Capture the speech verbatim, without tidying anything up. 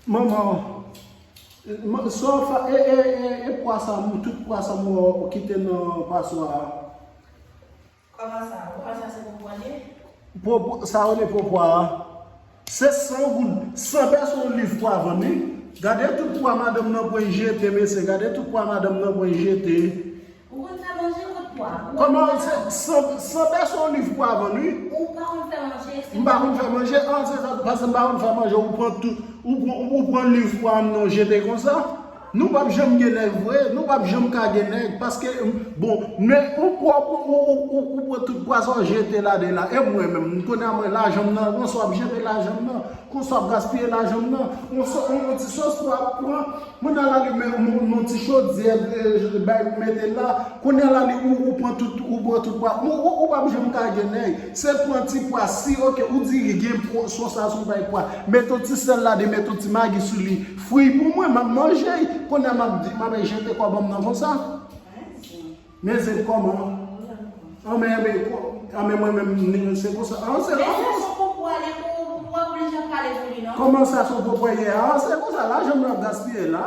Manman, man- sa w fa- e, e, e, e pwa sa, m- tout pwa sa m wè w kite nan paswa a. Kòman sa? Ou pa sa se pou pwa l ye? Pwo- pwo- Sa yo rele pwo pwa a. Se san goud, san pèson liv pwa vann wi. Gade tout pwa madanm nan pran jete, mesye. Gade tout pwa madanm nan pran jete. Ou konn fè manje kot pwa? Kòman se san, san pèson liv pwa vann wi. Ou pa konn fè manje? M pa konn fè manje, an se sa, paske m pa konn fè manje, ou pran tout, ou pran, ou pran liv pwa m nan jete konsa. Nou p ap janm gen nèg vre, nou p ap janm ka gen nèg, paske, bon, men ou pran, ou, ou, ou, ou pran tout pwa sa w jete ladan la, e mwen menm, kounye a mwen lajan m nan, konsa w ap jete lajan m nan, konsa w ap gaspiye lajan m nan, on, on, on ti sòs pwa ap pran, mwen nan lali men, men, men ti chodyè, eh, bay mete la, kounye a lali ou, ou pran tout, ou pran tout pwa, ou, ou, ou p ap janm ka gen nèg, se pran ti pwa, si, oke, ou di gen pwa, sòs la se yon bay pwa, mete yon ti sèl ladan, mete yon ti magi sou li, Fri pou mwen, m ap manje. Kounye a m ap di, m ap jete kòb an m nan konsa. Men se kòman? An men, men, ko- an men mwen menm, se konsa. An se Men se sou pou pwa li pou ou oblije ap pale pou li non. Kòman sa sou pwopwayè? An se konsa, lajan m nan ap gaspiye la.